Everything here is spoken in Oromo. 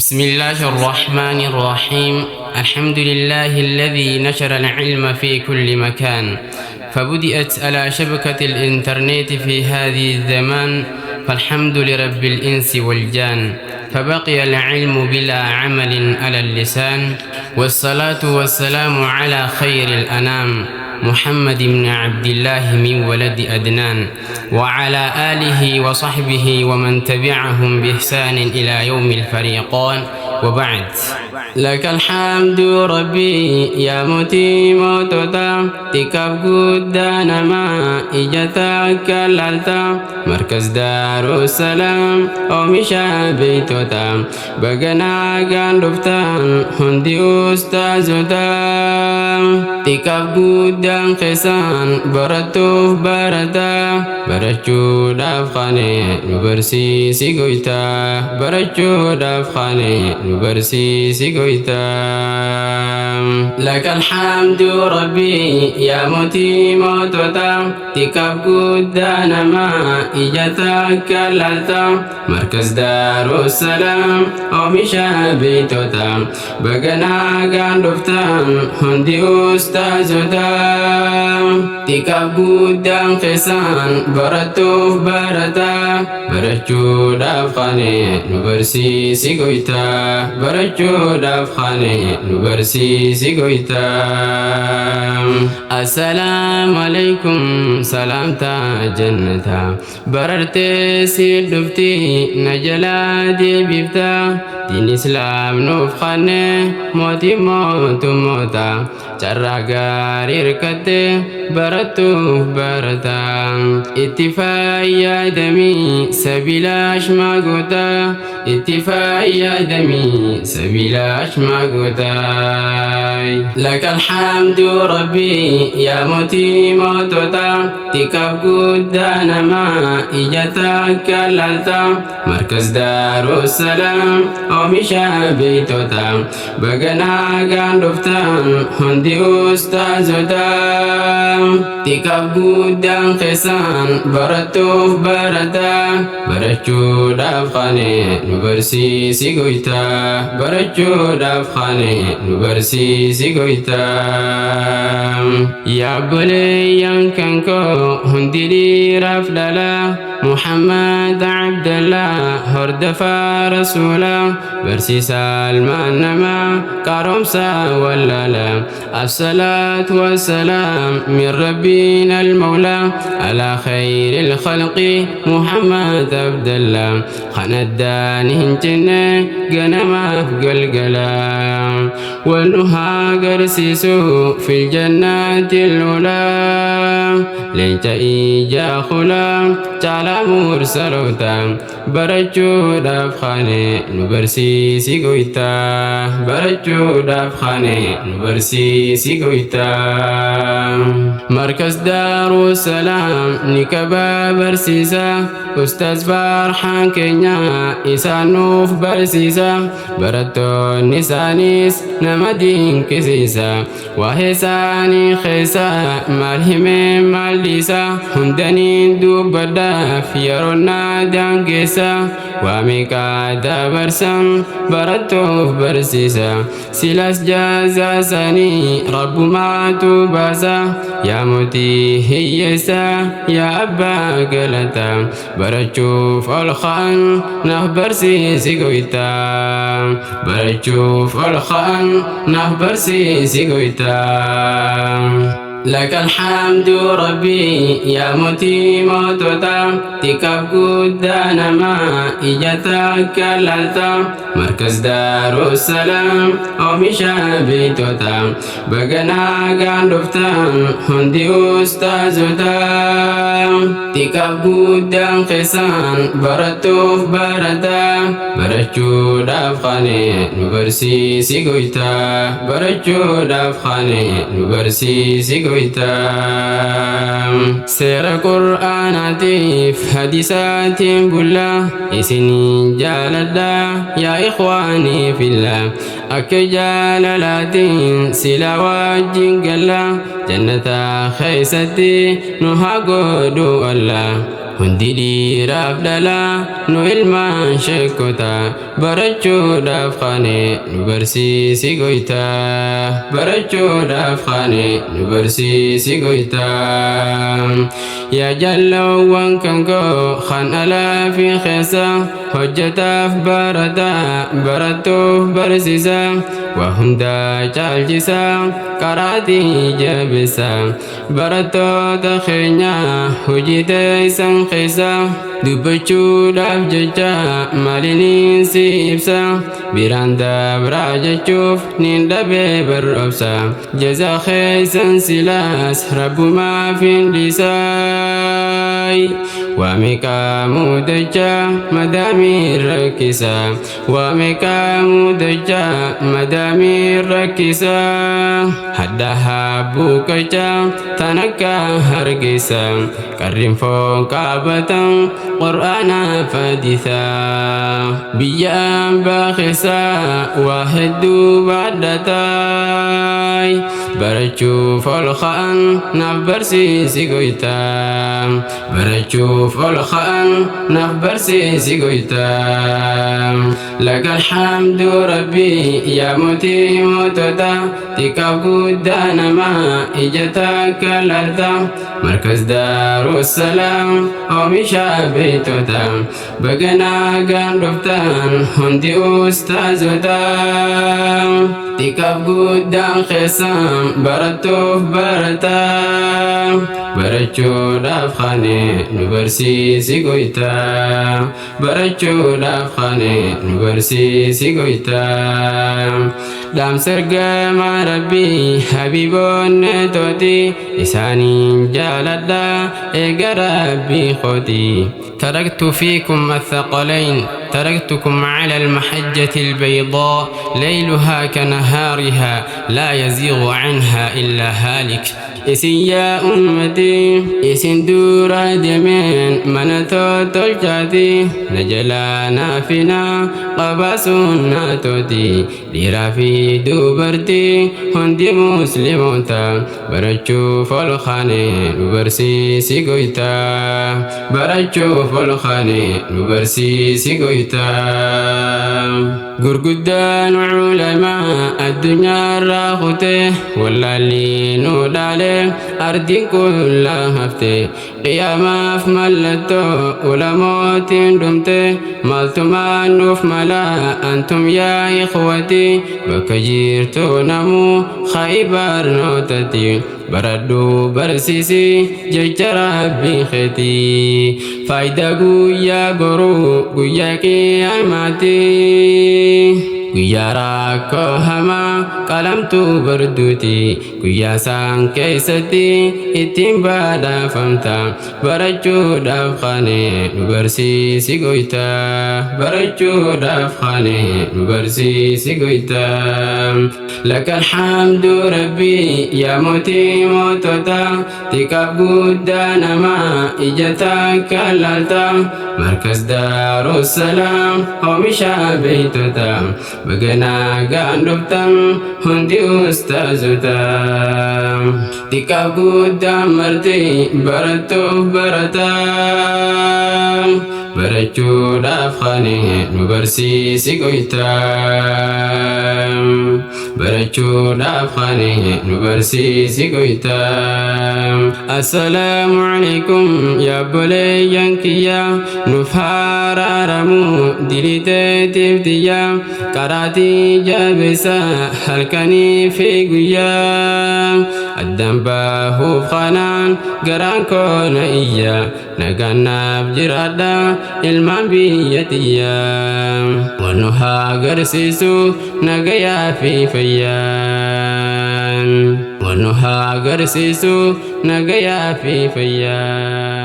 بسم الله الرحمن الرحيم. الحمد لله الذي نشر العلم في كل مكان، فبدأت على شبكة الإنترنت في هذه الزمان، فالحمد لرب الإنس والجان، فبقي العلم بلا عمل على اللسان. والصلاة والسلام على خير الأنام محمد بن عبد الله من ولد أدنان، وعلى آله وصحبه ومن تبعهم بإحسان إلى يوم الفريقان، وبعد. لك الحمد ربي يا mootii moototaa، tikaaf guddaa namaa ija takka laalta. Markas Daarussalaam oomisha beeytota, baga nagaan dhuftan hundi ustaazota. Tikaaf guddaan keessan barattuuf barata, barachuudhaaf kane nu barsiisi goytaa, barachuudhaaf kane nu barsiisi goytaa. لك الحمد ربي يا mootii moototaa، tikaaf guddaa namaa ija takka laalta. Markas Daarussalaam oomisha beeytota, baga nagaan dhuftan hundi ustaazota. Tikaaf guddaan keessan barattuuf barata, barachuudhaaf kane nu barsiisi goytaa, barachuudhaaf kane nu barsiisi goytaa. Assalaamu alaikum, salaamtaa jannata barartee si dhufti na jalaa deebifta. Diin islaam nuuf kane mootii mootummoota, carraa gaarii hirkatte barattuuf barata. Itti fayyadamii sabilaash magoota, itti fayyadamii sabilaash magoota. لك الحمد ربي يا mootii moototaa، tikaaf guddaa namaa ija takka laalta. Markas Daarussalaam oomisha beeytota, baga nagaan dhuftan hundi ustaazota. Tikaaf guddaan keessan barattuuf barata, barachuudhaaf kane nu barsiisi goytaa, barachuudhaaf kane nu barsiisi goytaa. Yaa obboleeyyan kan koo hundi dhiiraaf dhalaa، Muhammad Abdallah hordofaa rasuula، barsiisaa ilmaan namaa qaroomsa wallaala. الصلاة والسلام من ربنا المولى على خير الخلق محمد عبد الله، خندان هنجنة ganamaaf galgala wal nu haa garsiisu في الجنات العلى. Leenca ija kulaa caalaa mursaloota، barachuudhaaf kane nu barsiisi goytaa, barachuudhaaf kane nu barsiisi goytaa. Markas Daarussalaam ni qabaa barsiisa, Ustaaz Farhaan keenya isaan nuuf barsiisa. Barattoonni isaanis nama dinqisiisa. Waa'ee isaanii keessa maal himee maal dhiisa? Hundaniin dubbadhaaf yeroo naa daangeessa. Waa meeqaa dabarsan barattuuf barsiisa. Silas jaazaa isaanii rabbumaatu baasa. Yaa mootii hiyyeessa, yaa abbaa galata, barachuuf ol ka'an naaf barsiisi goytaa, barachuuf ol ka'an naaf barsiisi goytaa. لك الحمد ربي يا mootii moototaa، tikaaf guddaa namaa ija takka laalta. Markas Daarussalaam oomisha beeytota, baga nagaan dhuftan hundi ustaazota. Tikaaf guddaan keessan barattuuf barata, barachuudhaaf kane nu barsiisi goytaa, barachuudhaaf kane nu barsiisi goytaa. Seera qur'aanaatiif hadisaatiin bulla, isinii jaaladha yaa إخواني في الله. Akka jaalalaatiin sila wajjin galla, jannata keessatti nu haa godhu Allah. Hundi dhiiraaf dhalaa nu ilmaan sheekota, barachuudhaaf kaane nu barsiisi goytaa, barachuudhaaf kaane nu barsiisi goytaa. Yaa jallawwan kan koo kan alaa fi keessa, hojjetaaf barataa, barattuuf barsiisa, waa hundaa caalchisa, qaraatii jabeessa. Barattoota keenya hojii teessan keessa, dubbachuudhaaf jecha maaliniin si ibsa? Biraan dabraa jechuuf nin dhabee barroobsa. Jaza keessan silaas rabbumaaf hin dhiisaay. Waa meeqaa mudachaa madaamii rakkisa, waa meeqaa mudachaa madaamii rakkisa. Hadda habbuuqachaa tan akka hargeysa, qarrin foon qaabatan qur'aana fadisa. Biyya ambaa keessa waa hedduu baadhataay, barachuuf ol ka'an naaf barsiisi goytaa, barachuuf ol ka'an naaf barsiisi goytaa. لك الحمد ربي يا موتي موتوتا، xiqqaaf guddaa namaa ija takka laalta. Markas Daarussalaam oomisha beektota, baga nagaan dhuftan hundi ustaazota. Xiqqaaf guddaan keessan barattuuf barataa, barachuudhaaf kaane nu barsiisi goytaa, barachuudhaaf kaane nu barsiisi goytaa. Dhaamsa ergamaa rabbii habiiboonni tooti, isaaniin jaaladha eega rabbii kooti. تركت فيكم الثقلين، تركتكم على المحجة البيضاء، ليلها كنهارها، لا يزيغ عنها إلا هالك. Isin yaa ummatii isin dura deemeen mana tolchaati, na jalaa naafinaa qabaa sunnaatooti. Dhiiraa fi dubartii hundi musliimoota, barachuuf ol kaane nu barsiisi goytaa, barachuuf ol kaane nu barsiisi goytaa. Gurguddaan culamaa addunyaarraa kute, wallaalli nu dhaale, ardiin kullaa hafte. Qiyaamaaf mallattoo ulamootiin dhumte, maaltumaan nuuf mala antum yaa ikhwati? Bakka jirtu namuu khaybarnootati, baradhu barsiisi jecha rabbii keetii. Faayidaa guyyaa boruu, guyyaa qiyaamaati, guyyaa rakkoo hamaa qalamtuu barduuti, guyyaa saan keessatti ittiin badhaafamta. Barachuudhaaf kaane nu barsiisi goytaa, barachuudhaaf kaane nu barsiisi goytaa. لك الحمد ربي يا موتي موتوتا، xiqqaaf guddaa namaa ija takka laalta. Markas Daarussalaam oomisha beektota, baga nagaan dhuftan hundi ustaazota. Xiqqaaf guddaan marti barattuuf barataa, barachuudhaaf kaane nu barsiisi goytaa, barachuudhaaf kaane nu barsiisi goytaa. Assalaamu alaikum yaa obboleeyyan kiyya, nuuf haraaramu diliteetiif tiyya. Qaraatii jabeessa halkanii fi guyyaa, addaan bahuuf kanaan garaan koo na iyya. Nagaan naaf jiraadha ilmaan biyya tiyya, wal nu haa agarsiisu nagayaa fi fayyaan, wal nu haa agarsiisu nagayaa fi fayyaan.